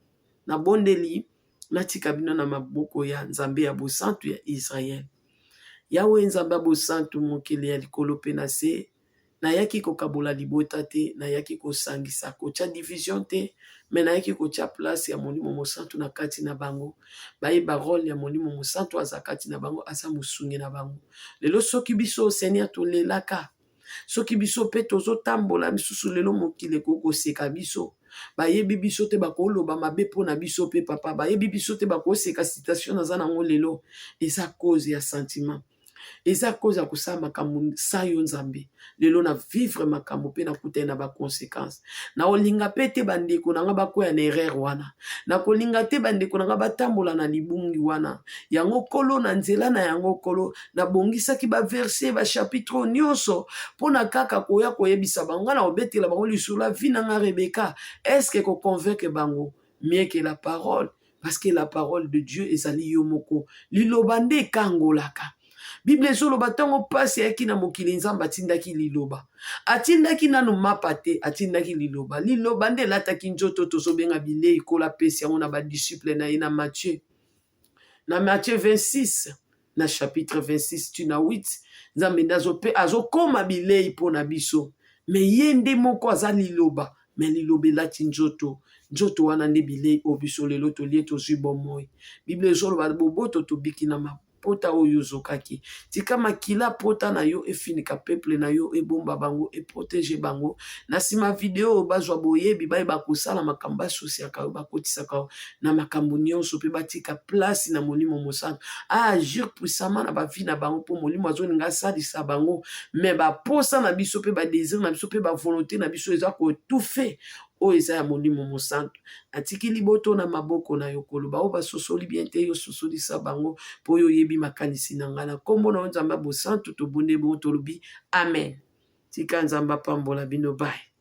Nabondeli, natika bino na maboko ya Nzambe ya bosantu ya Israele. Yawe Nzambe ya bosantu, mokili ya likolo mpe na se, nayaki kokabola libota te, nayaki kosangisa, kotia division te, mais nayaki kotia place ya Molimo Mosantu na kati na bango. Bayeba rôle ya Molimo Mosantu aza kati na bango, aza mosungi na bango. Lelo soki biso, Seigneur, tolelaka, soki biso mpe tozotambola misusu, lelo mokili ekoki koseka biso. Bayebi biso te, bakoloba mabe mpo na biso. Mpe papa, bayebi biso te, bakoseka situation naza nango lelo. Eza cause ya sentiment, eza cause ya kosala makambo sa yo Nzambe. Lelo na vivre makambo mpe nakutani na baconséquence. Nakolinga mpe te bandeko na nga bakwea na erreur wana, nakolinga te bandeko na nga batambola na libungi wana. Yango Nkolo, na nzela na yango Nkolo, nabongisaki baverset, bachapitre oyo nyonso mpo na kaka koya koyebisa bango. Nga na kobetela bango lisolo ya vie na nga Rebeka, est-ce koconvaincre bango mieux que la parole? Parce que la parole de Dieu ezali yo moko, liloba nde ekangolaka. Bible ezoloba, ntango mpasi ayaki na mokili, Nzambe atindaki liloba. Atindaki nanu mapa te, atindaki liloba. Liloba nde elataki nzoto, tozobenga bilei. Kola apesi yango na badisciple na ye na Matthieu 26, na chapitre 26 tina 8. Nzambe nde azokoma bilei mpo na biso, mais ye nde moko aza liloba. Mais liloba elati nzoto, nzoto wana nde bilei oyo biso lelo tolie, tozwi bomoi. Bible ezoloba boboto tobiki na Pota oyo ozokaki. Tika makila pota na yo efinika peuple na yo, ebomba bango, eprotege bango. Na nsima video oyo bazwa boyebi, bayeba kosala makambo, basosiaka yo, bakotisaka yo na makambo nyonso, mpe batika place na Molimo Mosantu aagir puissamment na bavie na bango, mpo Molimo azolinga asalisa bango. Me baposa na biso mpe badésir na biso mpe bavolonté na biso eza koétouffer oyo eza ya Molimo Mosantu. Natiki liboto na maboko na yo. Koloba oyo basosoli bien te, yo sosolisa bango, mpo oyo oyebi makanisi na ngai. Na nkombo na yo, Nzambe ya bosantu, tobonde bongo, tolobi amen. Tika Nzambe apambola bino. Bye.